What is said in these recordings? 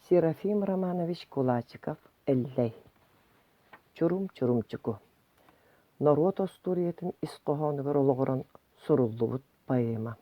Серафим Романович Кулачиков Эллэй Чурум-чурумчуку Норуот остуоруйатын ис хоһоонугар олоҕуран суруллубут поэма.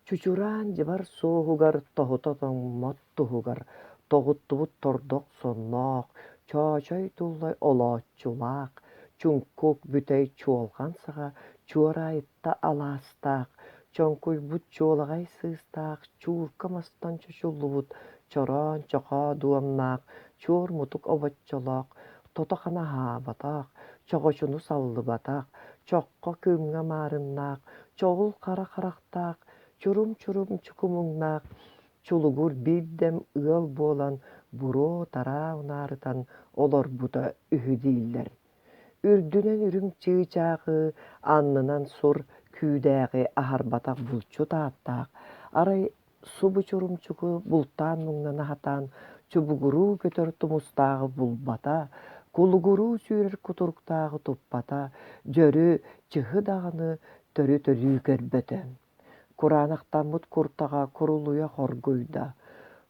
Чучураан дьыбар суоһугар тоһута тоҥмот туһугар тоҕуттубут тордох сонноох, чоочой туллай олооччулаах, чуҥкук бүтэй чуолҕан саҕа чуораайытта алаастаах, чоҥкуйбут чуолаҕай сыыстаах, чуурка мастан чочуллубут чороон чохоо дуомнаах, чуор мутук обоччолоох, тото-хана аһаабатах, чоҕочуну саллыбатах, чоххо кыымҥа маарыннаах, чоҕул хара харахтаах, чурум-чурум чукумуҥнаах, чулугур биирдэм ыал буолан буруо-тараа унаарытан олорбута үһү дииллэр. Үрдүнэн үрүҥ чыычааҕы, аннынан сур күүдээҕи аһарбатах булчут ааттаах, арай субу чурумчуку бултаан муҥнана сатаан чубугуруу көтөр тумустааҕы булбата, кулугуруу сүүрэр кутуруктааҕы туппата, дьөрү чыһы даҕаны төрү-төрүү көрбөтө. Кураанахтаммыт куртаҕа курулуйа хоргуйда,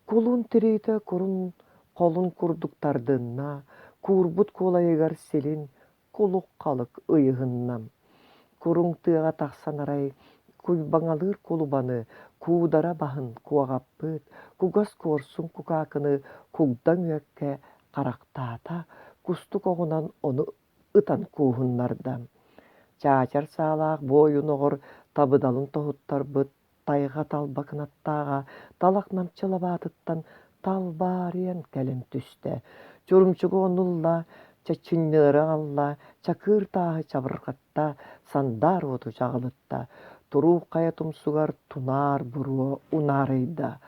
кулун тириитэ курун холун курдук тардынна, куурбут куолайыгар силин кулук-халык ыйыһынна. Куруҥ тыаҕа тахсан арай куйбаҥалыыр кулубаны, куудара баһын куоҕаппыт, кугас куорсун кукаакыны кугдаҥ үөккэ харахтаата, кустук оҕунан ону ытан кууһуннарда. Чаачар саалаах буойун оҕор табыдалын тоһуттарбыт тайҕа талба кынаттааҕа талах намчы лабаатыттан талбаарыйан кэлэн түстэ. Чурумчугу онулла, чаччынньыары аҕалла, чакыыр тааһы чабырҕатта, сандаар уоту чаҕылытта, туруук хайа тумсугар тунаар буруо унаарыйда.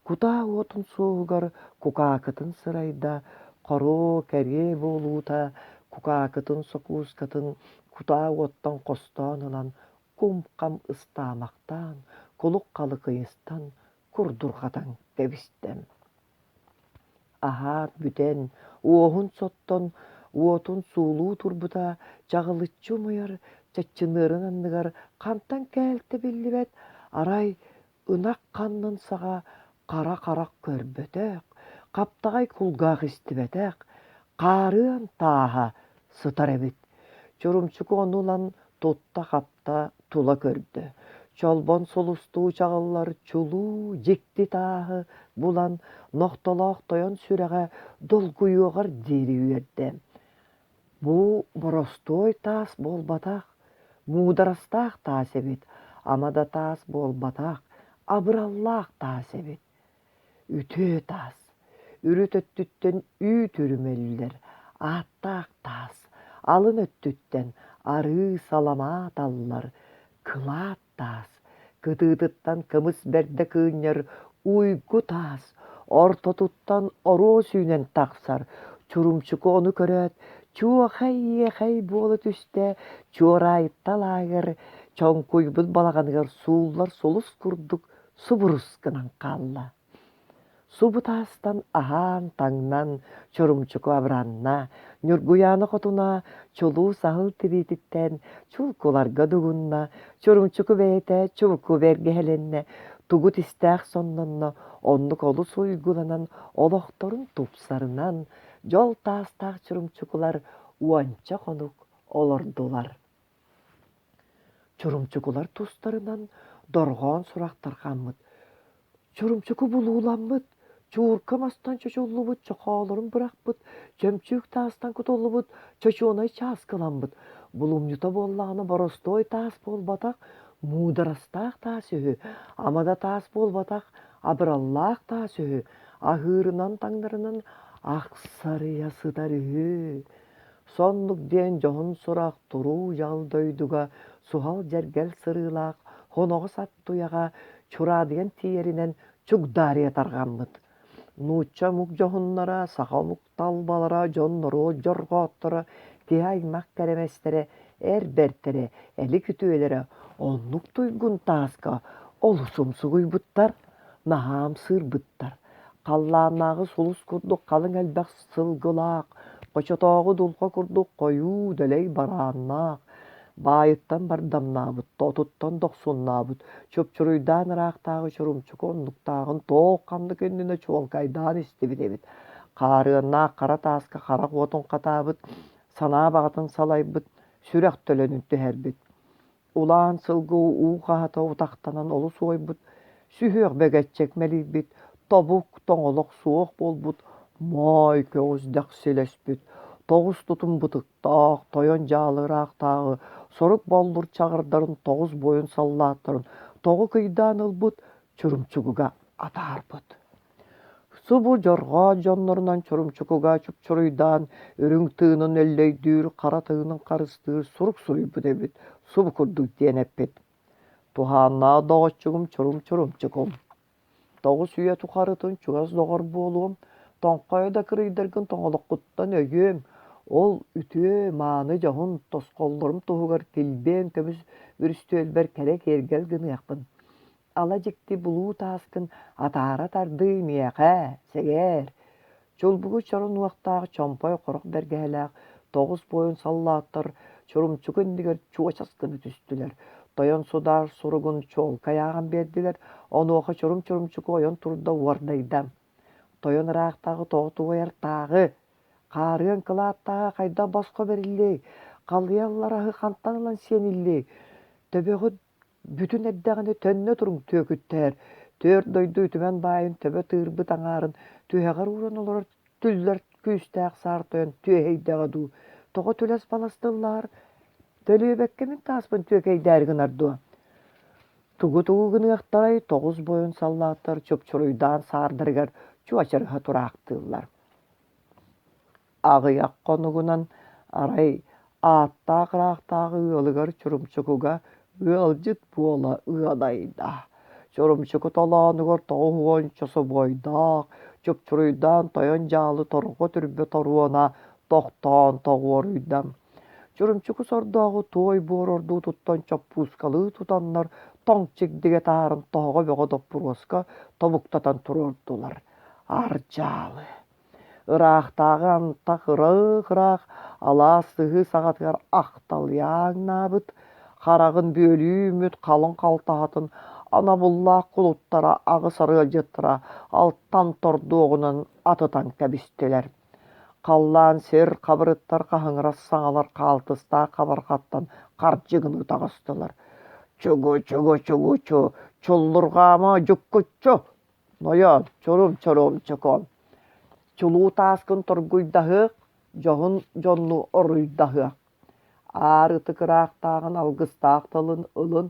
Кутаа уотун суоһугар кукаакытын сырайда, хоруо кэриэ буолуута кукаакытын сокуускатын кутаа уоттан хостоон ылан кум-хам ыстаамахтаан, кулук-халык ыйыстан, курдурҕатан кэбистэ. Аһаат бүтэн, уоһун соттон, уотун суулуу турбута чаҕылыччы умайар чаччыныарын анныгар хантан кээлтэ биллибэт, арай ынах ханнын саҕа хара харах көрбөтөх, хаптаҕай кулгаах истибэтэх, хаарыан тааһа сытар эбит. Чурумчуку ону ылан тутта-хапта тула көрдө. Чолбон сулустуу чаҕыллар чулуу дьикти тааһы булан нохтолоох тойон сүрэҕэ долгуйуоҕар диэри үөрдэ. Бу боростуой таас буолбатах, муударастаах таас эбит, ама да таас буолбатах, абыраллаах таас эбит. Үтүө таас, үрүт өттүттэн үүт үрүмэллэр, ааттаах таас, алын өттүттэн арыы саламаат аллар, кылаат таас, кытыытыттан кымыс бэрдэ кыынньар уйгу таас, ортотуттан оруо сүүнэн тахсар, Чурумчуку ону көрөөт, чуохай-иэхэй буола түстэ, чуораайытта лааҕыр чоҥкуйбут балаҕаныгар сууллар сулус курдук субурус гынан хаалла. Субу таастан аһаан-таҥнан Чурумчуку абыранна, Ньургуйаана хотуна чулуу саһыл тириититтэн чулкуларга дугунна, Чурумчуку бэйэтэ чубуку бэргэһэлэннэ, тугут истээх соннонно, оннук олус уйгуланан, олохторун тупсарынан, дьол таастаах чурумчукулар уонча хонук олордулар. Чурумчукулар тустарынан дорҕоон сурах тарҕаммыт. Чурумчуку булууламмыт, чуурка мастан чочуллубут чохоолорун бырахпыт, чөмчүүк таастан кутуллубут чочуонай чааскыламмыт. Булумньута буоллаҕына боростуой таас буолбатах, муударастаах таас үһү, ама да таас буолбатах, абыраллаах таас үһү, аһыырынан-таҥнарынан ахсарыйа сытар үһү. Соннук диэн дьоһун сурах туруу дьал дойдуга суһал дьэргэл сырыылаах хоноҕос ат туйаҕа чураадыйан тиийэринэн чугдаарыйа тарҕаммыт. Нуучча омук дьоһуннара, саха омук талбалара, дьон-норуот дьорҕоотторо, киһи аймах кэрэмэстэрэ, эр бэртэрэ, элик үтүөлэрэ оннук туйгун тааска олус умсугуйбуттар, наһаа ымсыырбыттар. Халлааннааҕы сулус курдук халыҥ элбэх сылгылаах, хочотооҕу дулҕа курдук хойуу дэлэй барааннаах, Баайыттан бардамнаабыт, тотуттан дохсуннаабыт, чупчуруйдаан ыраахтааҕы чурумчуку оннуктааҕын туох ханнык иннинэ чуолкайдаан истибит эбит. Хаарыаннаах хара тааска харах уотун хатаабыт, санаа баҕатын салайбыт, сүрэх төлөнүн түһэрбит. Улаан сылгы уу хаһата утахтанан олус уойбут, сүһүөх бэгэччэк мэлийбит, тобук, тоҥолох суох буолбут, моой көҕүс дэхсилэспит, тоҕус тутум бытыктаах, тойон дьаалы ыраахтааҕы, сорук боллур чаҕырдарын тоҕус буойун саллааттарын тоҕу кыйдаан ылбыт, чурумчугуга атаарбыт. Субу дьорҕоот дьоннорунан чурумчукуга чупчуруйдаан, үрүҥ тыынын өллөйдүүр, хара тыынын харыстыыр сурук суруйбут эбит, субу курдук диэн эппит: «Туһааннаах доҕоччугум чурум-чурумчукум, тоҕус үйэ тухарытын чугас доҕор буолуом, тоҥхойо да кырыйдаргын тоҥолоххуттан өйүөм, ол үтүө, мааны дьоһун тосхоллорум туһугар килбиэн көмүс бүрүстүөлбэр кэрэ киэргэл гыныахпын Ала дьикти булуу тааскын атаара тардыы миэхэ, сэгээр, чулбугу чорунуохтаах чомпой хорох бэргэһэлээх тоҕус буойун саллааттар чурумчуку иннигэр чуочас гына түстүлэр. Тойон судаар суругун чуолкай ааҕан биэрдилэр, онуоха чурум-чурумчуку ойон турда уордайда. Тойон ыраахтааҕы тоҕо туойар тааҕы, хаарыан кылааттааҕа хайдах босхо бэриллиэй, халыйаллар аһы хантан ылан сиэниллиэй, төбөҕүт Бүтүн эрдэҕинэ төннө туруҥ түөкүттээр, түөрт дойду үтүмэн баайын төбө тыырбыт аҥаарын түһэҕэр ууран олорор түллэр күүстээх саар тойон түөһэйдэҕэ дуу, тоҕо түлэс-балас тыллаһар, төлүөбэккэ мин тааспын түөкэйдээри гынар дуо? Тугу-тугу гыныахтарай, тоҕус буойун саллааттар чупчуруйдаан саардарыгар чуочарыһа тураахтыыллар. Аҕыйах хонугунан арай ааттаах ыраахтааҕы ыалыгар Чурумчукуга ыалдьыт буола ыадайда. Чурумчуку толоонугар 90 чосубуойдаах, чупчуруйдаан тойон дьаалы торҕо түрбэ торуона тохтоон тоҕуоруйда. Чурумчуку сордооҕу туой буор ордуутуттан чоппуускалыы тутаннар тоҥ чигдигэ таһааран тоһоҕо бөҕө доппуруоска тобуктатан туруордулар. Ардьаалы Ыраахтааҕы антах ыраах-ыраах алаас сыһыы саҕатыгар ахталыйааҥнаабыт, хараҕын бүөлүү үүммүт халыҥ халтаһатын анабыллаах кулуттара аҕыс арыалдьыттара алтан тордуоҕунан атытан кэбистилэр. Халлаан сир хабырыттар хаһыҥырас саҥалар хаалтыстаах хабарҕаттан хардьыгыныы таҕыстылар. «Чугу-чугу-чугучу, чуллурҕаама дьуккуччу!» Нойоон, чурум-чурум-чукум, чулуу тааскын торгуйдаһыах, дьоһун дьонну оруйдаһыах. Аар ытык ыраахтааҕын алгыстаах тылын ылын,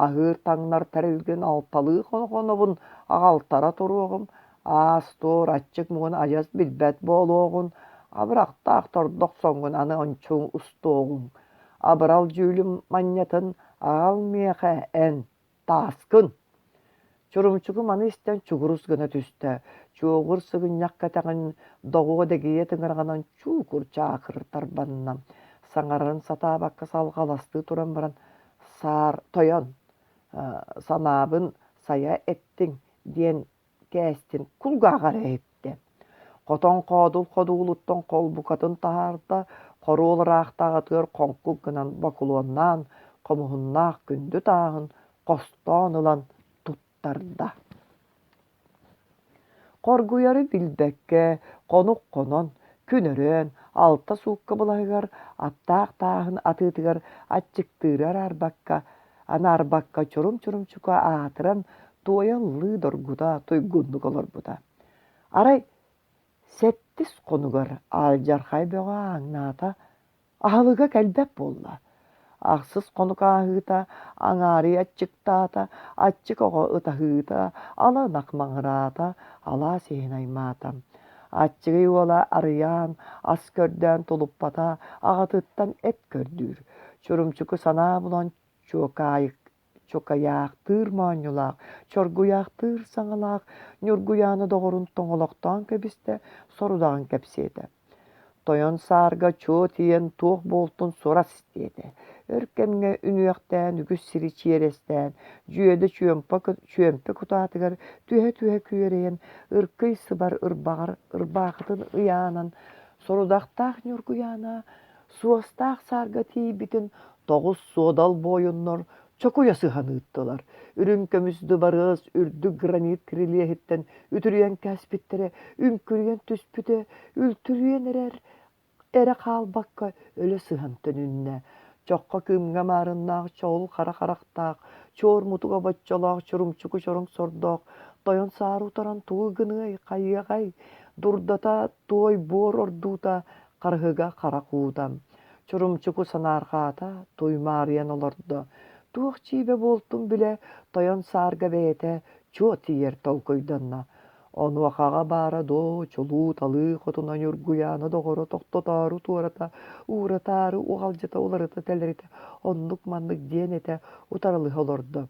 аһыыр-таҥнар тэрилгин алталыы хонобун аҕалтара туруоҕум, аас-туор аччык муҥун адьас билбэт буолуоҕун, абырахтаах тордох соҥҥун аны ончуҥ устуоҕуҥ. Абырал дьүүлүм манньатын аҕал миэхэ эн Тааскын Чурумчуку маны истэн чугурус гына түстэ, чуоҕур сыгынньах кэтэҕин доҕуо дэгийэ тыҥыраҕынан чуукур чаакыр тарбанна, саҥарарын сатаабакка салҕаластыы туран баран «Саар тойон, санаабын сайа эттиҥ» диэн кээстин кулгааҕар иһиттэ. Хотон хоодул ходуулуттан холбукатын таһаарда, хоруол ыраахтааҕытыгар хоҥкук гынан бокулуоннаан, хомуһуннаах күндү тааһын хостоон ылан туттарда. Хоргуйары билбэккэ, хонук хонон, күн өрөөн, алта суукка былаһыгар аттаах тааһын атыытыгар аччыктыыры араарбакка, анаарбакка чурум-чурумчука аатыран туойа ыллыы доргута туйгуннук олорбута. Арай сэттис хонугар алдьархай бөҕө ааҥнаата, аһылыга кэлбэт буолла. Ахсыс хонук ааһыыта аҥаарыйа аччыктаата, аччык оҕо ытаһыыта, ала ынах маҥыраата, алаас иһин аймаата. Аччыгый уола Арыйаан ас көрдөөн тулуппата, аҕатыттан эт көрдүүр. Чурумчуку санаа булан чуокаайык чукайаахтыыр моонньулаах, чоргуйаахтыыр саҥалаах Ньургуйаана доҕорун тоҥолохтоон кэбистэ, сорудаҕын кэпсиэтэ. Тойон саарга чуо тиийэн туох буолтун сурас диэтэ. Өр кэмҥэ үнүөхтээн үгүс сири чиэрэстээн, дьүөдэ чүөмпэ, чүөмпэ кутаатыгар түһэ-түһэ күөрэйэн, ыркый сыбар ырбаҕар ырбаахытын ыйаанан, сорудахтаах Ньургуйаана суостаах саарга тиийбитин. Тоҕус суодал буойуннар чокуйа сыһан ыыттылар. Үрүҥ көмүс дыбарыас үрдүк гранит кирилиэһиттэн үтүрүйэн кээспиттэрэ, үҥкүрүйэн түспүтэ, үлтүрүйэн эрэр эрэ хаалбакка өлө сыһан төнүннэ. Чоххо кыымҥа маарыннаах чоҕул хара харахтаах, чуор мутук обоччолоох чурумчуку чороҥ сордоох, тойон саары утаран тугу гыныай, хайыаҕай, дурдата туой буор ордуута, харыһыга харах уута. Чурумчуку санаарҕаата, туймаарыйан олордо. Туох дьиибэ буолтун билэ, тойон саарга бэйэтэ чуо тиийэр толкуйданна. Онуохаҕа баара доо, чулуу-талыы хотуна Ньургуйаана доҕоро тохтотоору туората, ууратаары уҕалдьыта уларыта-тэлэритэ оннук-маннык диэн этэ утарылаһа олордо.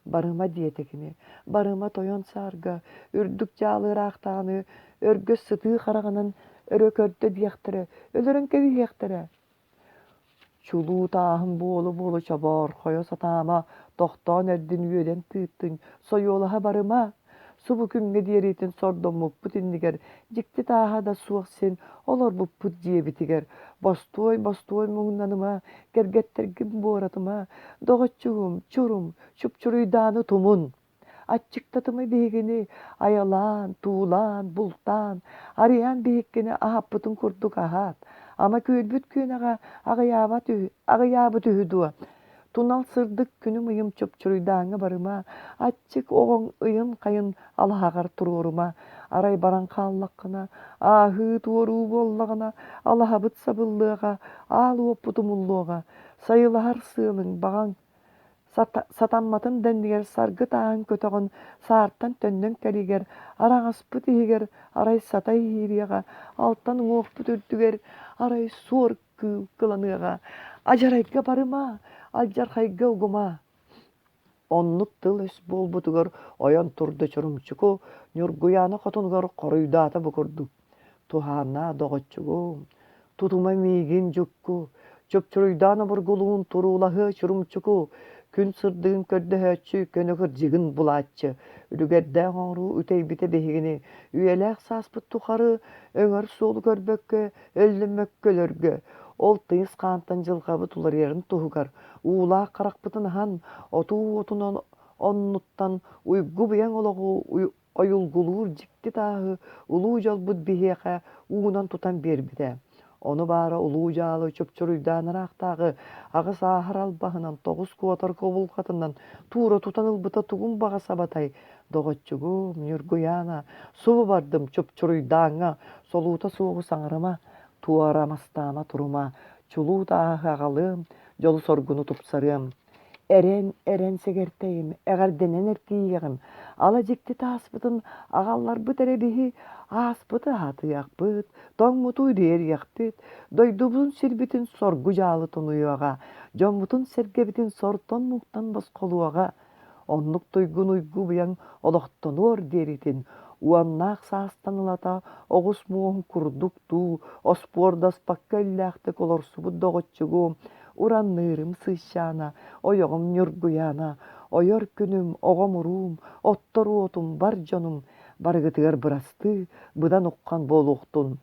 Барыма диэтэ кини, барыма тойон саарга, үрдүк дьаалы ыраахтаҕыны өргөс сытыы хараҕынан өрө көрдө диэхтэрэ, өлөрөн кэбиһиэхтэрэ. Чулуу тааһым буола-буола чобоорхойо сатаама, тохтоон эрдин үөдэн тыыттын, сойуолаһа барыма. Субу күҥҥэ диэритин сордоммуппут иннигэр дьикти тааһа да суох син олорбуппут дьиэбитигэр бостуой бостуой муҥнаныма, кэргэттэргин буоратыма, доҕоччугум, чурум, чупчуруйдааны тумун. Аччыктатыма биһигини айалаан, туулаан, бултаан, арыйаан биһиккини аһаппытын курдук аһаат, ама күөлбүт күөнэҕэ аҕыйаабат үһү, аҕыйаабыт үһү дуо? Тунал сырдык күнүм-ыйым чупчуруйдааҥҥа барыма, аччык оҕоҥ ыйын-хайын алаһаҕар туруорума, арай баран хааллаххына, ааһыы-туоруу буоллаҕына, алаһабыт сабыллыаҕа, аал уоппут умуллуоҕа, сайылаһар сыалыҥ, баҕаҥ Сатамматын да иннигэр саргы тааһын көтөҕөн саартан төннөн кэлигэр, араҥаспыт иһигэр арай сатай иһиириэҕэ, алтан уҥуохпут үрдүгэр арай суор кыыл кыланыаҕа, адьарайга барыма, алдьархайга угума. Оннук тыл-өс буолбутугар ойон турда Чурумчуку, Ньургуйаана хотунугар хоруйдаата бу курдук: Туһааннаа доҕоччугум, тутума миигин дьукку, чупчуруйдаан обургулуун туруулаһыа чурумчуку, күн сырдыгын көрдөһөөччү, көнө кырдьыгын булааччы, үлүгэрдээх оҥоруу үтэйбитэ биһигини, үйэлээх сааспыт тухары өҥөр суолу көрбөккө, өллөммөккө өлөргө, ол тыйыс хаантан дьылҕабыт уларыйарын туһугар уулаах харахпытын аһан, отуу уотунан оннуттан уйгу-быйаҥ олоҕу ойулгулуур дьикти тааһы улуу дьолбут биһиэхэ уунан тутан биэрбитэ. Ону баара улуу дьаалы чупчуруйдаан ыраахтааҕы аҕыс ааһар албаһынан, тоҕус куотар кубулҕатынан туура тутан ылбыта тугун баҕа сабатай? Доҕоччугум, Ньургуйаана, субу бардым чупчуруйдааҥҥа, солуута суоҕу саҥарыма, туора мастаама турума, чулуу тааһы аҕалыам, дьолу-соргуну тупсарыам. Эрэн, эрэн сэгэртэйим, эҕэрдэнэн эргийиэҕим, ала дьикти тааспытын аҕалларбыт эрэ биһи ааспыты аһатыахпыт, тоҥмуту ириэриэхпит, дойдубутун сирбитин соргу-дьаалы тунуйуоҕа, дьоммутун-сэргэбитин сортон-муҥтан босхолуоҕа. Оннук туйгун уйгу-быйаҥ олохтонуор диэритин, уоннаах саастан ылата оҕус муоһун курдук дуу, оспуордаспакка иллээхтик олорсубут доҕоччугум, уранныырым сыысчаана, ойоҕум Ньургуйаана, ойор күнүм, оҕом-уруум, оттор уотум, бар дьонум, барыгытыгар бырастыы, быдан уххан буолуохтун.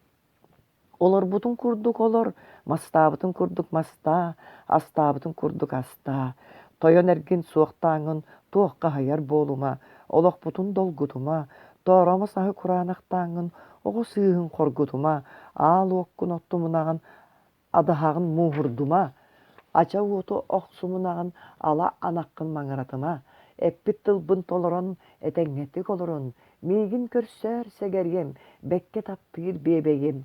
Олорбутун курдук олор, мастаабытын курдук мастаа, астаабытын курдук астаа. Тойон эргин суохтааҥҥын туохха аһыйар буолума, олохпутун долгутума, тооромос аһы кураанахтааҥҥын оҕо сыыһын хоргутума, аал уоккун оттумунаҕын адаһаҕын мууһурдума, ача уоту охсумунаҕын ала анаххын маҥыратыма, эппит тылбын толорон, этэҥҥэтик олорон, миигин көрсөөр сэгэриэм, бэккэ таптыыр биэбэйим.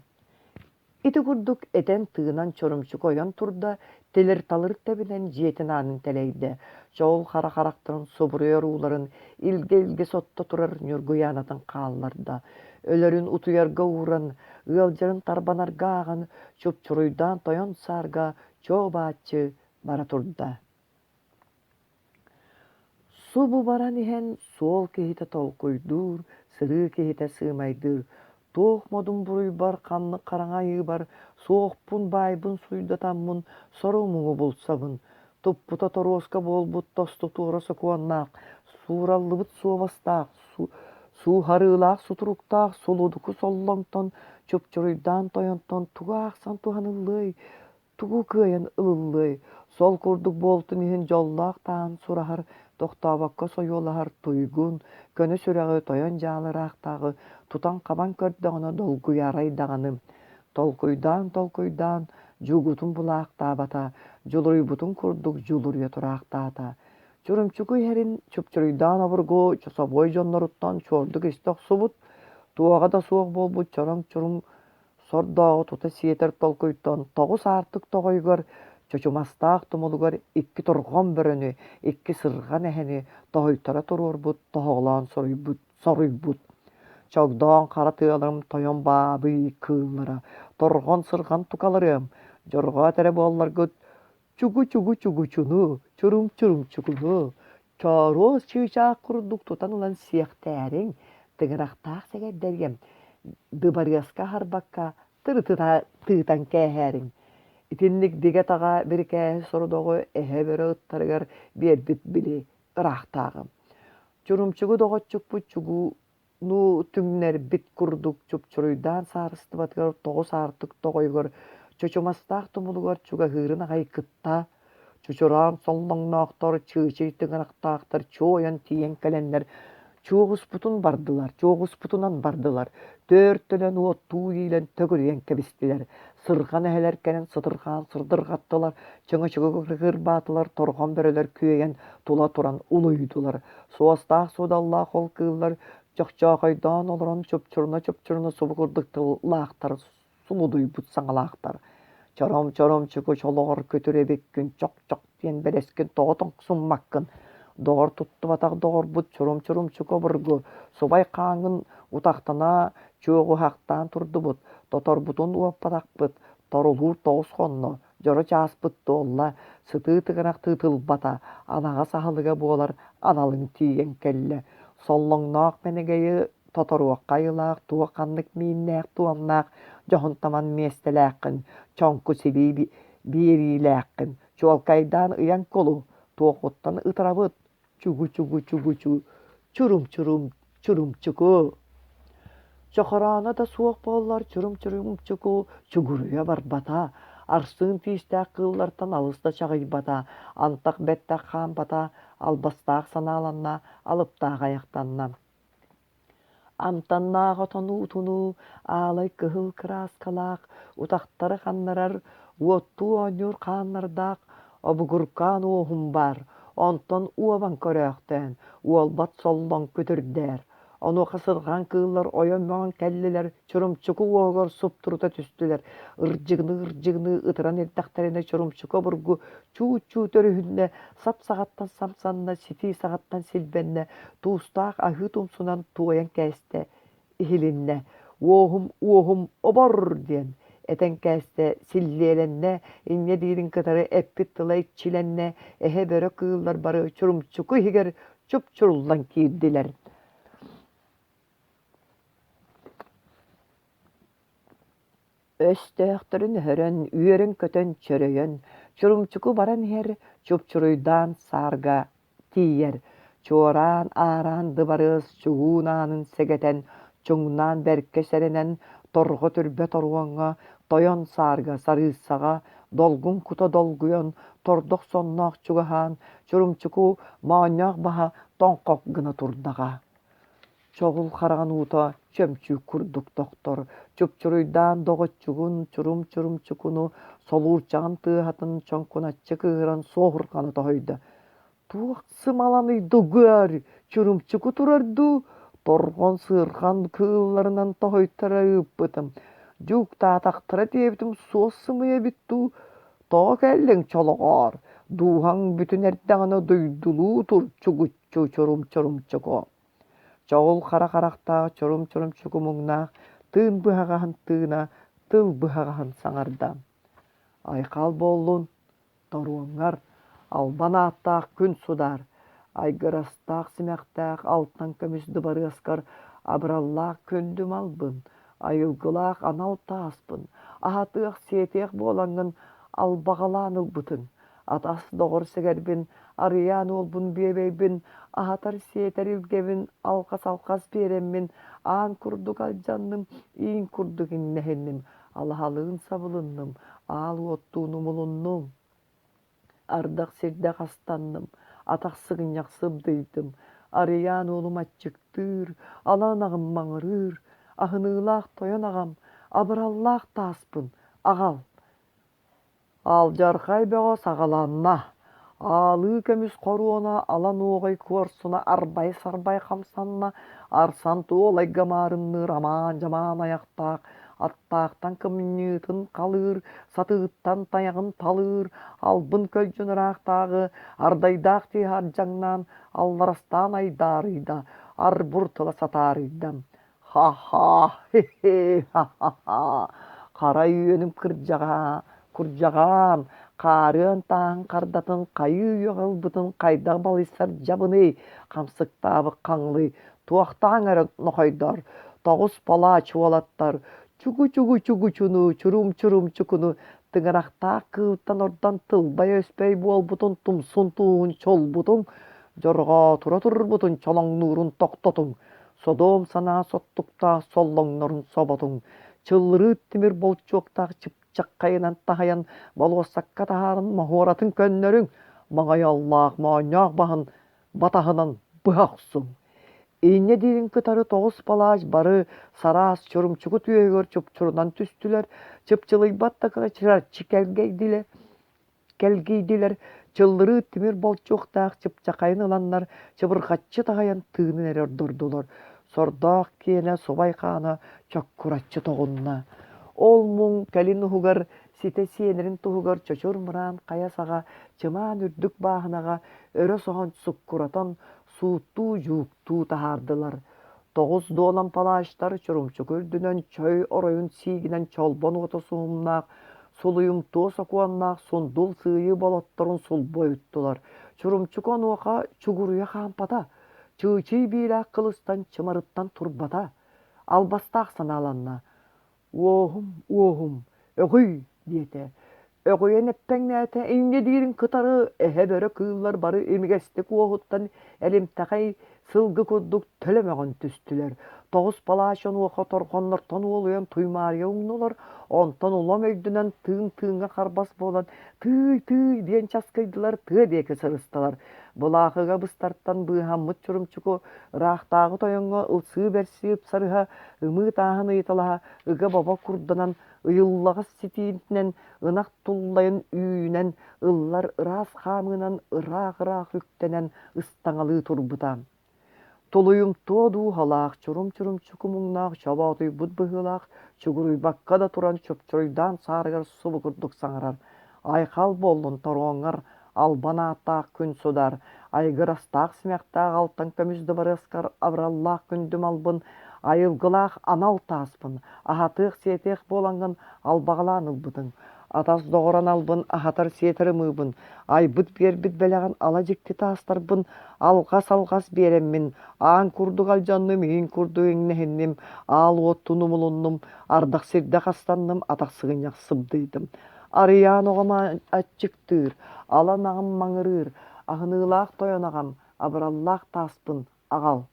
Ити курдук этэн-тыынан чурумчук ойон турда, тилир-талыр тэбинэн дьиэтин аанын тэлэйдэ, чоол хара харахтарын субуруйар ууларын илгэ-илгэ сотто турар Ньургуйаанатын хаалларда. Өлөрүн утуйарга ууран, ыалдьарын тарбанарга ааҕан, чупчуруйдаан тойон саарга чуо-бааччы бара турда. Субу баран иһэн суол киһитэ толкуйдуур, сырыы киһитэ сыымайдыыр, туох модун буруйбар, ханнык хараҥа айыыбар суохпун, баайбын суйдатаммын сору-муҥу булсабын, туппута торуоска буолбут тосту туора сокуоннаах, суураллыбыт суобастаах, сууһарыылаах сутуруктаах сулудуку соллоҥтон, чупчуруйдаан тойонтон тугу аахсан туһаныллыай, Тугу кыайан ылыллыай, Сол курдук буолтун иһин дьоллоох таан сураһар, тохтообокко сойуолаһар туйгун, көнө сүрэҕи тойон дьаалы ыраахтааҕы тутан-хабан көрдөҕүнэ долгуйарай даҕаны. Толкуйдаан-толкуйдаан дьуугутун булаахтаабата, дьулуруйбутун курдук дьулуруйа тураахтаата. Чурумчуку иһэрин чупчуруйдаан обургу чособуой дьонноруттан чуордук истэ охсубут, туоҕа да суох буолбут чороҥ-чурум сордооҕу тута сиэтэр толкуйтан тоҕус аартык тоҕойугар чочумастаах тумулугар икки торҕон бөрөнү, икки сырҕан эһэни тоһуйтара туруорбут, тоһоҕолоон соруйбут, соруйбут. Чогдоон хара тыаларым тойон баабый кыыллара, торҕон сырҕан тукаларыам, дьорҕоот эрэ буолларгыт чугу-чугу-чугучуну, чурум-чурумчугуну, чооруос чыычаах курдук тутан ылан сиэхтээриҥ, тыҥырахтаах сэгэрдэргин дыбарыаска аһарбакка тырытыта тыытан кээһээриҥ. Итинник бигэ-таҕа бирикээһи сорудоҕу эһэ-бөрө ыттарыгар биэрбит били ыраахтааҕым. Чурумчугу доҕоччукпут чугуу Ну, түҥнэрбит курдук чупчуруйдаан саарыстыбатыгар тоҕус аартык тоҕойугар чочумастаах тумулугар чугаһыырын аҕай кытта, чучураан соллоҥноохтор, чыычый тыҥырахтаахтар чуойан тиийэн кэлэннэр чуоҕуспутун бардылар, чуоҕуспутунан бардылар, түөртөнөн уоттуу иилэн төгүрүйэн кэбистилэр, сырҕан эһэлэр кэлэн сытырҕаан сырдырҕаттылар, чөҥөчөгү кырбаатылар, торҕон бөрөлөр күөйэн тула туран улуйдулар, Суостаах-суодаллаах ол кыыллар чохчоохойдоон олорон чупчуруна-чупчуруна субу курдук тыллаахтар, сулудуйбут саҥалаахтар: «Чором-чором-чуку чолоҕор күтүр эбиккин, чок-чок диэн бэлэскин тоҕо тоҥсуммаккын, доҕор туттубатах доҕорбут чурум-чурумчуку обургу, субай хааҥҥын утахтана чуоҕуһахтаан турдубут, тоторбутун уоппатахпыт, торулуур тоҕус хонно, Дьоро чааспыт туолла, сытыы тыгынах тыытылбата, анаҕас аһылыга буолар аналыҥ тиийэн кэллэ. Соллоҥноох Мэнэгэйи тоторуохха айылаах туох ханнык мииннээх-туомнаах дьоһун-таман миэстэлээххин, чоҥку силии биэриилээххин, чуолкайдаан ыйан кулу, туоххуттан ытырабыт, чугу-чугу-чугучу, чурум-чурум, чурумчуку. Чохорооно да суох буоллар чурум-чурумчуку чугуруйа барбата, арсыын тиистээх кыыллартан алыс да чаҕыйбата, антах бэттэх хаампата, албастаах санааланна, алыптаах айахтанна. Амтаннаах отон уутунуу аалай кыһыл кырааскалаах, утахтары ханнарар, уоттуу оонньуур хааннардаах обугуркаан уоһум баар, онтон уобан көрөөхтөөн, уолбат соллоҥ күтүрдээр. Онуоха сырҕан кыыллар ойон мөҕөн кэллилэр, Чурумчуку уоһугар суптурута түстүлэр, ырдьыгыныы-ырдьыгыныы ытыран эрдэхтэринэ Чурумчуку обургу чуут-чуут өрүһүннэ, сап саҕаттан самсанна, ситии саҕаттан силбэннэ, туустаах аһыы тумсунан туойан кээстэ, иһилиннэ: «Уоһум, уоһум, обор!» диэн этэн кээстэ, силлиэлэннэ, инньэ диирин кытары эппит тыла иччилэннэ, эһэ-бөрө кыыллар бары Чурумчуку иһигэр чупчуруллан киирдилэр. Өстөөхтөрүн өһөрөн, үөрэн-көтөн чөрөйөн, Чурумчуку баран иһэр, чупчуруйдаан саарга тиийэр, чуораан аараан дыбарыас чугуун аанын сэгэтэн, чуҥнаан бэркэ сэрэнэн, торҕо түрбэ торуоҥҥа, тойон саарга сарыыссаҕа, долгун кута долгуйан, тордох сонноох чугаһаан, Чурумчуку моонньоох баһа тоҥхох гына турдаҕа. Чоҕул хараҕын уута чөмчүүк курдук тохтор, чупчуруйдаан доҕоччугун чурум-чурумчукуну, солуурчаҕын тыаһатын чоҥкуначчы кыыһыран суоһурҕана тоһуйда: «Туох сымаланый дугуар, чурумчуку турар дуу, торҕон сыырхан кыылларынан тоһуйтара ыыппытым, дьууктаатахтара диэбитим суос сымыйа эбит дуу, тоҕо кэллиҥ чолоҕоор, дууһаҥ бүтүн эрдэҕинэ дойдулуу тур чугуччу чурум-чурумчуку» Чоҕул хара харахтаах чорум-чорумчуку муҥнаах тыын быһаҕаһын тыына, тыл быһаҕаһын саҥарда: «Айхал буоллун, торуоҥҥар, албан ааттаах күн судаар, айгырастаах симэхтээх алтан көмүс дыбарыаскар абыраллаах күндү малбын, айылгылаах анал тааспын, аһатыах-сиэтиэх буолаҥҥын албаҕалаан ылбытыҥ, Атас доҕор сэгэрбин, Арыйаан уолбун биэбэйбин, аһатар-сиэтэр илгэбин алҕас-алҕас биэрэммин, аан курдук алдьанным, иин курдук иҥнэһинним, алаһалыын сабылынным, аал уоттуун умулуннум. Ардах сирдэх астанным, атах сыгынньах сыбдыйдым, Арыйаан уолум аччыктыыр, ала ынаҕым маҥырыыр, аһыныылаах тойон аҕам, абыраллаах тааспын аҕал Алдьархай бөҕө саҕаланна, аалыы көмүс хоруона ала нуоҕай куорсуна арбай-сарбай хамсанна, арсан туолайга маарынныыр амаан-дьамаан айахтаах, аттаахтан кымньыытын халыыр, сатыыттан тайаҕын талыыр, албын көлдьүн ыраахтааҕы ардайдаах тииһэ ардьаҥнаан, алларастаан айдаарыйда, арбур тыла сатаарыйда. Ха-ха, хи-хи, ха-ха-ха, хара үөнүм кырдьаҕаа, курдьаҕаам, хаарыан тааһын хардатын хайыы үйэҕэ ылбытын хайдах балыйсар дьабыный, хамсыктаабыт хаҥлый, туохтааҥ эрэ нохойдор, тоҕус палач уолаттар, чугу-чугу-чугучуну, чурум-чурум-чукуну тыҥырахтаах кыылтан ордон тылбай-өспөй буолбутун тумсун тууһун чолбутуҥ, дьорҕоотура турбутун чолоҥнуурун тохтотуҥ, Содуом санаа соттуктаах соллоҥнорун соботуҥ, чыллырыыт тимир болчуоктаах чыпчаххайынан таһыйан болуоссакка таһааран моһуоратын көннөрүҥ, маҥайаллаах моонньоох баһын батаһынан быһа охсуҥ. Инньэ диирин кытары тоҕус палач бары сараас чурумчуку түөһүгэр чупчурунан түстүлэр, чыпчылыйбат да гына чырарчы кэлгэйдилэр Кэлгийдилэр, чыллырыы тимир болчуохтаах чыпчахайын ыланнар чыбырҕаччы таһыйан тыынын эрэ ордордулар, сордоох киэнэ субай хаана чоккураччы тоҕунна. Ол муҥ кэлин уһугар ситэ сиэнэрин туһугар чочур мыраан хайа саҕа чымаан үрдүк бааһынаҕа өрө соһон суккуратан сууттуу-дьууктуу таһаардылар. Тоҕус дуолан палаачтар чурумчуку үрдүнэн чой оройун сиигинэн чолбон уота суһумнаах, сулуйумтуо сокуоннаах сундул сыыйыы болотторун сулбу ойуттулар. Чурумчуку онуоха чугуруйа хаампата, чыычый биилээх кылыстан чымарыттан турбата, албастаах санааланна: «Уоһум, уоһум, өҕүй!» диэтэ. Өҕүйэн эппэҥнээтэ, инньэ диирин кытары эһэ-бөрө кыыллар бары имигэстик уоһуттан элимтэхэй сылгы курдук төлө мөҕөн түстүлэр. Тоҕус палач онуоха торҕоннортон уолуйан туймаарыйа уҥнулар, онтон улам өйдөнөн тыын-тыыҥҥа харбас буолан «тыый-тыый» диэн часкыйдылар, тыа диэки сырыстылар. Былаахыга быстартан быыһаммыт чурумчуку ыраахтааҕы тойоҥҥо ылсыы-бэрсии ыпсарыһа, ымыы тааһын ыйыталаһа, ыга-бобо курданан ыйыллаҕас ситиитинэн ынах туллайын үүнэн ыллар ыраас хаамыынан ыраах-ыраах үктэнэн ыстаҥалыы турбута. Тулуйумтуо дууһалаах, чурум-чурумчуку муҥнаах чобоотуйбут быһыылаах, чугуруйбакка да туран чупчуруйдаан саарыгар субу курдук саҥарар: «Айхал буоллун торуоҥҥар, албан ааттаах күн судар, айгырастаах симэхтээх алтан көмүс дыбарыаскар абыраллаах күндү малбын, айылгылаах анал тааспын, аһатыах-сиэтиэх буолаҥҥын албаҕалаан ылбытыҥ. Атас доҕор аналбын аһатар-сиэтэр ымыыбын, айбыт-биэрбит бэлэҕин ала дьикти таастарбын алҕас-алҕас биэрэммин, аан курдук алдьанным, иин курдук иҥнэһинним, аал уоттун умулуннум, ардах сирдэ хастанным, атах сыгынньах сыбдыйдым. Арыйаан оҕом аччыктыыр, ала анаҕым маҥырыыр, аһыныылаах тойон аҕам, абыраллаах тааспын аҕал.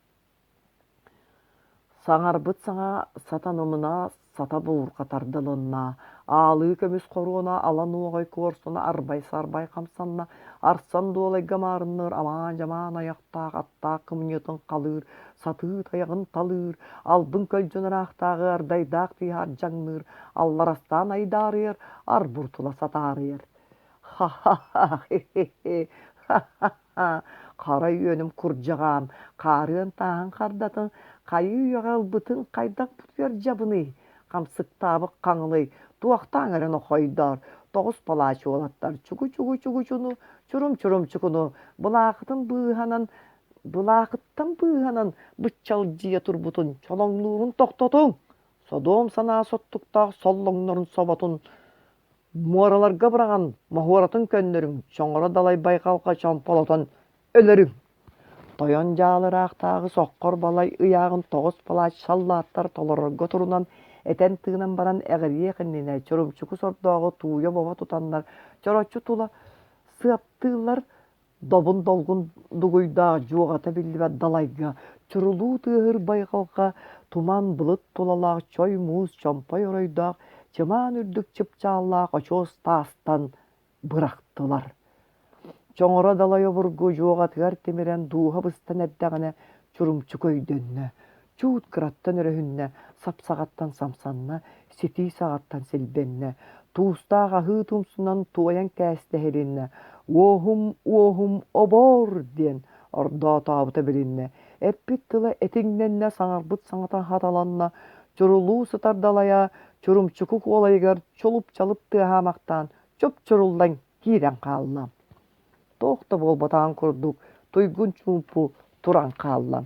Саҥарбыт саҥа сатанымына сата буурҕа тардылынна, аалыы көмүс хоруона ала нуоҕай куорсуна арбай-сарбай хамсанна, арсан дуолайга маарынныыр амаан-дьамаан айахтаах аттаах кымньыытын халыыр, сатыы тайаҕын талыыр, албын-көлдьүн ыраахтааҕы ардайдаах тыаһа ардьаҥныыр, алларастаан айдаарыйар, арбур тула сатаарыйар. Ха-ха-ха, хи-хи-хи, ха-ха Хара үөнүм курдьаҕаан, хаарыан тааһын хардатын, хайыы үйэҕэ ылбытын хайдах бутуйар дьабыный, хамсыктаабыт хаҥылый, туохтааҥ эрэ нохойдоор, тоҕус палач уолаттар чугу-чугу-чугучуну, чурум-чурумчукуну былаахытын быыһанан былаахыттан быыһанан быччалдьыйа турбутун чолоҥнуурун тохтотуҥ, содуом санаа соттуктаах соллоҥнорун соботун Муораларга быраҕан, моһуоратын көннөрүҥ, чоҥоро далай байҕалга чомполотон өлөрүҥ! Тойон дьаалы ыраахтааҕы соххор балай ыйааҕын тоҕус палач саллааттар толорорго турунан, этэн-тыынан баран эҕирийиэх иннинэ чурумчуку сордооҕу тууйа-бобо тутаннар чороччу тула сыаптыыллар, Добун долгун дугуйдаах дьуоҕата биллибэт далайга, чурулуу тыаһыыр байҕалга туман былыт тулалаах чой муус чомпой оройдоох чымаан үрдүк чыпчааллаах очуос таастан бырахтылар. Чоҥоро далай обургу дьуоҕатыгар тимирэн дууһа быстан эрдэҕинэ Чурумчуку өйдөннө, чуут кыраттан өрөһүннэ, сапсаҕаттан самсанна, ситии саҕаттан силбэннэ, туустаах аһыы тумсунан туойан кээстэһилиннэ, «Уоһум, уоһум, обоор!» диэн ордоотообута билиннэ, эппит тыла этиҥнэннэ, саҥарбыт саҥата хатыланна, чурулуу сытар далайа Чурумчуку куолайыгар чулуп-чалып тыаһаамахтаан чупчуруллан киирэн хаалла. Туох да буолбатаҕын курдук туйгун чуумпу туран хаалла.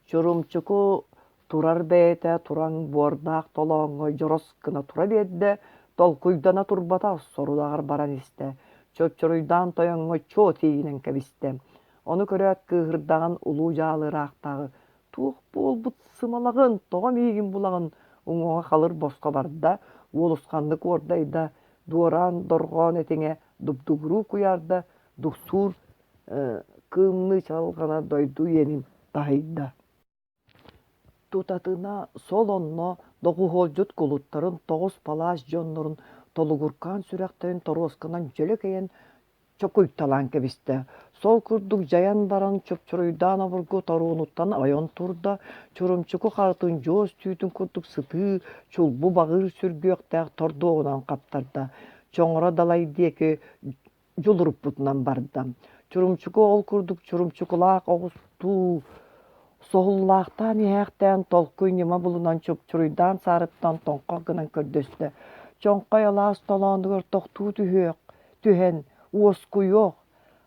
Чурумчуку турар бэйэтэ тураҥ буордаах толооҥҥо дьорос гына тура биэрдэ, толкуйдана турбата сорудаҕар баран истэ, чоччоруйдаан тойоҥҥо чуо тиийинэн кэбистэ. Ону көрөөт кыыһырдаҕын улуу дьаалы ыраахтааҕы «Туох буолбут сымалаҕын, тоҕо миигин булаҕын?» уҥуоҕа халыр босхо барда, уолусханнык уордайда, дуораан дорҕоон этиҥэ дубдугуруу куйаарда, дуксуур кыымныы чаҕылҕана дойду иэнин таһыйда. Тутатына сол онно доҕуһуолдьут кулуттарын тоҕус палаас дьоннорун толугуркаан сүрэхтэрин торуосканан дьөлө кэйэн чокуйталаан кэбистэ. Сол курдук дьайан баран чупчуруйдаан обургу торуонуттан ойон турда, чурумчуку харытын дьуос түүтүн курдук сытыы, чулбу баҕыыр сүргүөхтээх тордуоҕунан хаптарда. Чоҥоро далай диэки дьулуруппутунан барда. Чурумчуку ол курдук чурумчукулаах оҕустуу соһуллаахтаан иһээхтээн толкуй ньыма булунан чупчуруйдаан саарыттан тоҥхох гынан көрдөстө. Чоҥхой алаас толоонугар тохтуу түһүөх, түһэн, уоскуйуох,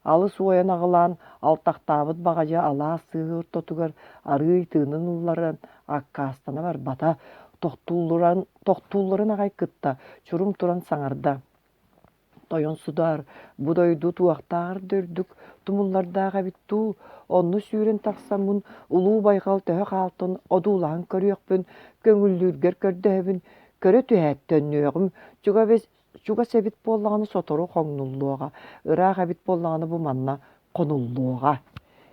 алыс уойан аҕылаан алтахтаабыт баҕадьы алаас сыыһы ортотугар арыый тыынын ылларан аккаастана барбата, тохтуулларын, тохтуулларын аҕай кытта чурум туран саҥарда Тойон судаар, бу дойду туохтааҕар да үрдүк тумуллардаах эбит дуу, онно сүүрэн тахсаммын улуу байҕал төһө хаалтын одуулаһан көрүөхпүн, көҥүллүүргэр көрдөһөбүн, көрө түһээт төннүөҕүм, чугас эбит буоллаҕына сотору хоҥнуллуоҕа, ыраах эбит буоллаҕына бу манна хонуллуоҕа.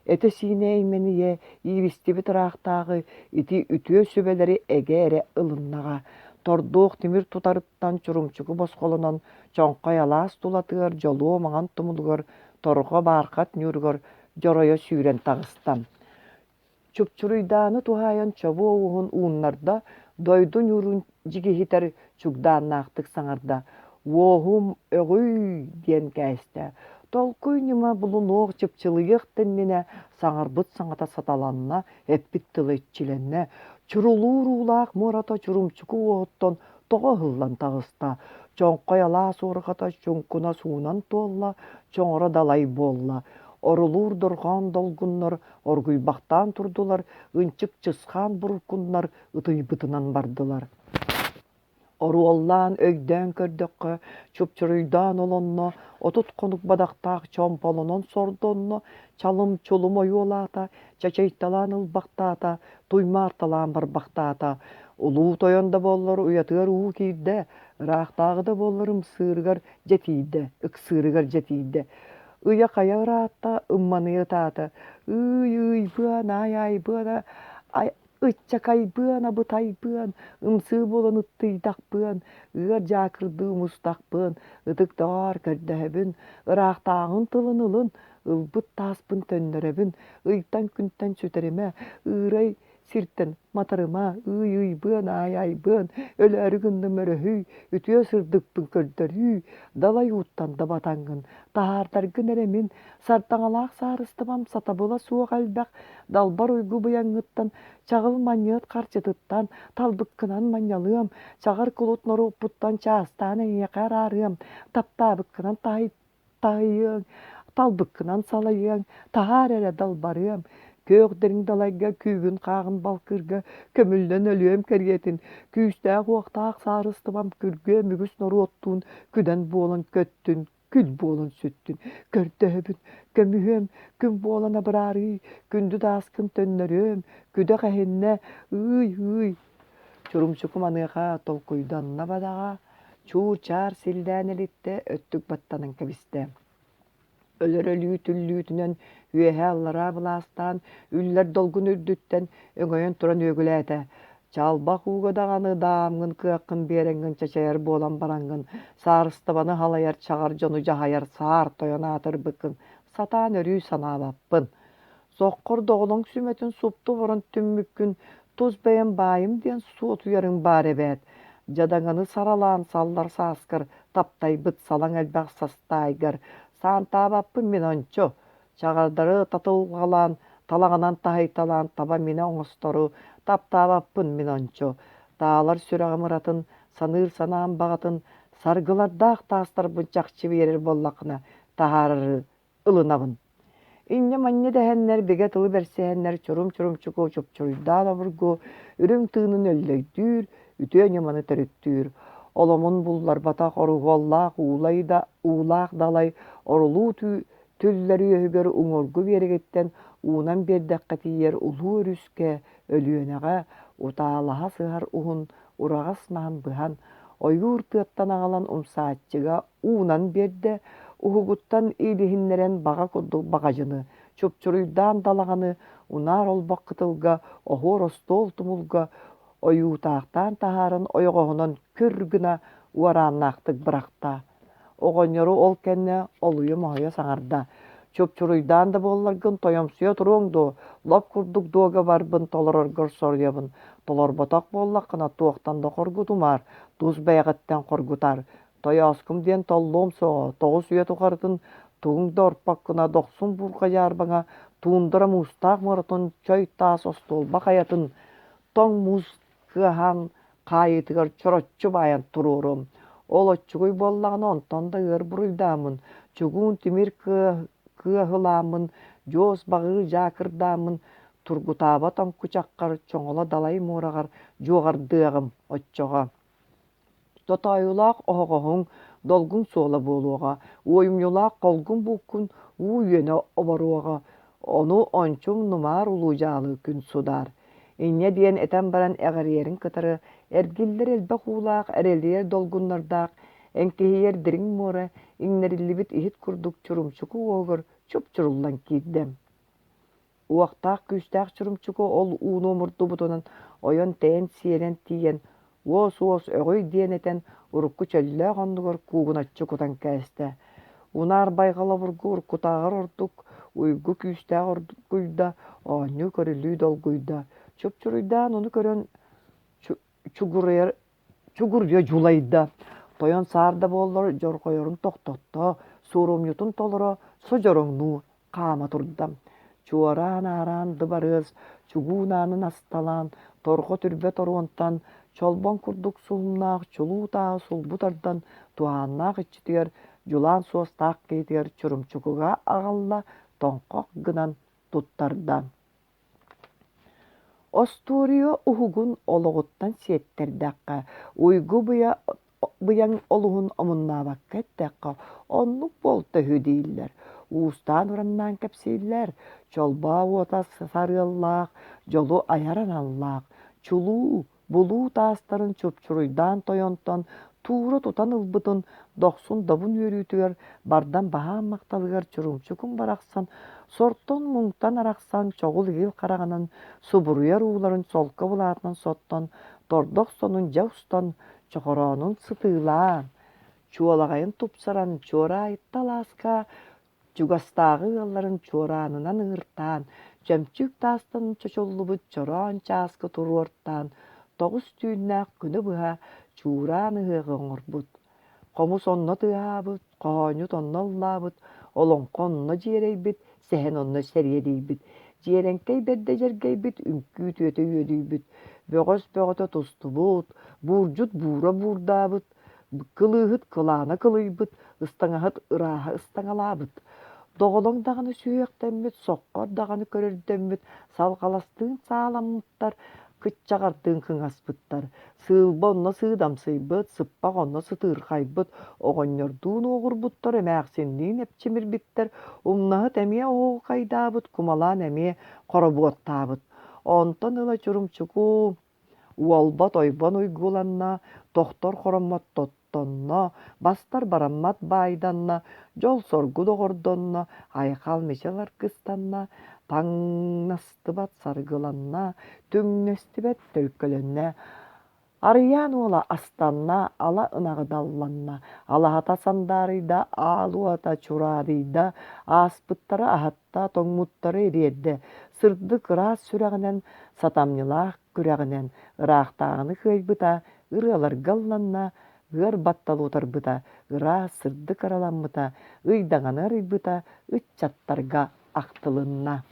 Этэ-сиинэ эймэнийэ ииристибит ыраахтааҕы ити үтүө сүбэлэри эгэ эрэ ылыннаҕа. Тордуох тимир тутарыттан чурумчуку босхолонон чоҥхой алаас тулатыгар дьолуо маҥан тумулугар торҕо баархат ньууругар дьоройо сүүрэн таҕыста. Чупчуруйдааны туһаайан чобуо уоһун ууннарда, дойду ньуурун дьигиһитэр чугдааннаахтык саҥарда: «Уоһум өҕүй!» диэн кээстэ. Толкуй ньыма булунуох чыпчылыйыах да иннинэ саҥарбыт саҥата саталанна, эппит тыла иччилэннэ. Чурулуур уулаах муората чурумчуку уоһуттан тоҕо ыһыллан таҕыста. Чоҥхой алаас уорҕата чуҥкуна суунан туолла, чоҥоро далай буолла. Орулуур дорҕоон долгуннар оргуйбахтаан турдулар, ынчык чысхаан буркуннар ытыйбытынан бардылар. Оруоллаан өйдөөн көрдөххө, чупчуруйдаан олонно, 30 хонук бадахтаах чомполонон сордонно, чалым-чулум ойуолаата, чачайталаан ылбахтаата, туймаарталаан барбахтаата. Улуу тойон да буоллар уйатыгар уу киирдэ, ыраахтааҕы да буоллар ымсыырыгар дьэ тиийдэ, ыксыырыгар дьэ тиийдэ. Ыйа хайа ыраатта, ымманыйа ытаата. Ыый-ыыйбыан, аай-аайбыан, ыччакайбыан, абытайбыан, ымсыы буолан ыттыйдахпыан, ыар дьаакырдыы умустахпыан, ытык доҕоор көрдөһөбүн, ыраахтааҕын тылын ылын, ылбыт тааспын төннөрөбүн, ыйтан-күнтэн сүтэримэ, ыырай сиртэн матарыма, ыый-ыйбыан, аай-айбыан, өлөөрү гынным өрөһүй, үтүө сырдыкпын көрдөрүү, далай ууттан да батаҥҥын, таһаардаргын эрэ мин, сардаҥалаах саарыстыбам сатабыла суох элбэх, далбар уйгу быйаҥҥыттан, чаҕыл манньыат харчытыттан, талбыккынан манньалыам, чаҕар кулут норуоппуттан чаастаан эйиэхэ араарыам, таптаабыккынан таһый таһыйыаҥ, талбыккынан салайыаҥ, таһаар эрэ далбарыам, күөх дириҥ далайга күүгүн-хааҕын балкыырга көмүллэн өлүөм кэриэтин, күүстээх-уохтаах саарыстыбам күргүөм үгүс норуоттуун күдэн буолан көттүн, күл буолан сүттүн, көрдөһөбүн, көмүһүөм, күн буолан абыраарыы, күндү тааскын төннөрүөм, күдэх эһиннэ, ыый-ыый. Чурумчуку маныаха толкуйданна бадаҕа, Чуур-чаар силлээн илиттэ, өттүк баттанан кэбистэ. Өлөр өлүү түллүүтүнэн үөһээ-аллараа былаастаан, үллэр долгун үрдүттэн өҥөйөн туран үөгүлээтэ. Чалбах ууга даҕаны даамҥын кыаххын биэрэҥҥин чачайар буолан бараҥҥын, саарыстыбаны халайар чаҕар дьону дьаһайар саар тойон аатырбыккын сатаан өрүү санаабаппын. Соххор доҕолоҥ сүмэтин супту оборон түммүккүн тус бэйэм баайым диэн суотуйарыҥ баар эбээт. Дьадаҥаны саралаан саллар сааскар таптайбыт салаҥ элбэх састаайгар саантаабаппын мин ончу. Чаҕардары татылҕалаан, талаҕынан таһыйталаан таба минэ оҥостору таптаабаппын мин ончу. Таалар сүрэҕим ыратын, саныыр санаам баҕатын, саргылардаах таастарбын чахчы биэрэр буоллаххына таһаарары ылынабын. Инньэ-манньа дэһэннэр, бигэ тылы бэрсиһэннэр чурум-чурумчуку чупчуруйдаан обургу үрүҥ тыынын өллөйдүүр, үтүө ньыманы төрүттүүр. Оломун булларбатах оруһуоллаах уулай да, уулаах далай орулуу түллэр үөһүгэр уҥуоргу биэрэгиттэн уунан биэрдэххэ тиийэр улуу өрүскэ, Өлүөнэҕэ утаалаһа сыһар уһун ураҕас маһын быһан, ойуур тыаттан аҕалан умсааччыга уунан биэрдэ, уһугуттан иилиһиннэрэн баҕа курдук баҕадьыны, чупчуруйдаан далаҕаны унаар олбох кытылга, оһуор остуол тумулга ойуутаахтаан таһааран ойоҕоһунан күр гына уорааннаахтык бырахта. Оҕонньору ол кэннэ олуйа-моһуйа саҥарда: «Чупчуруйдаан да буолларгын тойомсуйа туруоҥ дуо, лоп курдук дуогабарбын толороргор соруйабын, толорботох буоллаххына туохтан да хоргутумаар, тус бэйэҕиттэн хоргутаар, тойооскум диэн толлуом суоҕа, тоҕус үйэ тухарытын тугуҥ да орпоккуна дохсун буурҕа дьаарбаҥа, туундара муустаах муоратын чой таас остуолба хайатын, тоҥ муус кыаһаан хаайыытыгар чороччу баайан туруоруом. Ол оччугуй буоллаҕына онтон да ыар буруйдааммын, чугуун тимир кыаһылааммын, дьуос баҕыы дьаакырдааммын, тургутаабат оҥкучаххар чоҥоло далай муораҕар дьуоҕардыаҕым оччоҕо. Тотоойулаах оһоҕоһуҥ долгун суола буолуоҕа, уойумньулаах холгун-бууккун уу үөнэ оборуоҕа, ону ончуҥ нумаар улуу дьаалы күн судаар. Инньэ диэн этэн баран эҕэрийэрин кытары эргиллэр элбэх уулаах, эрэлийэр долгуннардаах, эҥкиһийэр дириҥ муора иҥнэриллибит иһит курдук чурумчуку уоһугар чупчуруллан киирдэ. Уохтаах күүстээх чурумчуку ол ууну омурдубутунан ойон-тэйэн сиэлэн тиийэн уос-уос өҕүй диэн этэн урукку чөллөөх оннугар куугуначчы кутан кээстэ. Унаар байҕал обургу уруккутааҕар ордук уйгу күүстээх оргуйда, оонньуу-көрүлүү долгуйда. Чупчуруйдаан ону көрөн чугуруйар чугуруйа дьулайда. Тойон саар да буоллар дьорҕойорун тохтотто, суорумньутун толоро содьороҥнуу хаама турда. Чуораан-аараан дыбарыас, чугуун аанын асталаан, торҕо түрбэ торуонтан, чолбон курдук суһумнаах чулуу тааһы сулбу тардан, туһааннаах иччитигэр, дьулаан суостаах киһитигэр Чурумчукуга аҕалла, тоҥхох гынан туттарда. Остуоруйа уһугун олоҕуттан сиэттэрдэххэ, уйгу быйаҥ олуһун омуннаабакка эттэххэ, оннук буолта үһү дииллэр, уустаан-ураннаан кэпсииллэр, чолбоо уота сарыаллаах, дьолу айар аналлаах, чулуу, булуу таастарын чупчуруйдаан тойонтон туура тутан ылбытын дохсун добун үөрүүтүгэр бардам баһаам махталыгар чурумчукум барахсан сортон-муҥтан арахсан чоҕул игил хараҕынан субуруйар ууларын солко былаатынан соттон тордох сонун дьэ устан чохороонун сытыылаан чуолаҕайын тупсаран чуораайытта алааска Чугастааҕы ыалларын чуораанынан ыҥыртаан, чөмчүүк таастан чочуллубут чороон чааскы туруортаан, тоҕус түүннээх күнү быһа чуураан ыһыаҕы оҥорбут. Хомус онно тыаһаабыт, хоһоонньут онно ыллаабыт, олоҥхо онно дьиэрэйбит, сэһэн онно сэриэдийбит, дьиэрэҥкэй бэрдэ дьэргэйбит, үҥкүү түөтэ үөдүйбүт, бөҕөс бөҕөтө тустубут, буурдьут буура буурдаабыт, Кылыыһыт кылаана кылыйбыт, ыстаҥаһыт ырааһа ыстаҥалаабыт. Доҕолоҥ даҕаны сүһүөхтэммит, соххор даҕаны көрөрдөммүт, салҕаластыын сааламмыттар, кыччаҕардыын кыҥаспыттар. Сыылба онно сыыдамсыйбыт, сыппах онно сытыырхайбыт, оҕонньордуун уоҕурбуттар, эмээхсинниин эпчимирбиттэр, умнаһыт эмиэ оһуохайдаабыт, кумалаан эмиэ хоробуоттаабыт. Онтон ыла Чурумчуку Уолбат ойбон уйгуланна, тохтор хороммот тоттонно, бастар бараммат баайданна, дьол-соргу доҕордонно, айхал-мичил аргыстанна. Таҥнастыбат саргыланна, түҥнэстибэт төлкөлөннө. Арыйаан уола астанна, ала ынаҕы далланна, алаһата сандаарыйда, аал уота чураадыйда, ааспыттары аһатта, тоҥмуттары ириэрдэ, сырдык ыраас сүрэҕинэн, сатамньылаах күрэҕинэн ыраахтааҕыны кыайбыта, ырыаларга ылланна, ыар батталы утарбыта, ыраас сырдык ыраламмыта, ыйдаҥаны арыйбыта, ыччаттарга ахтылынна.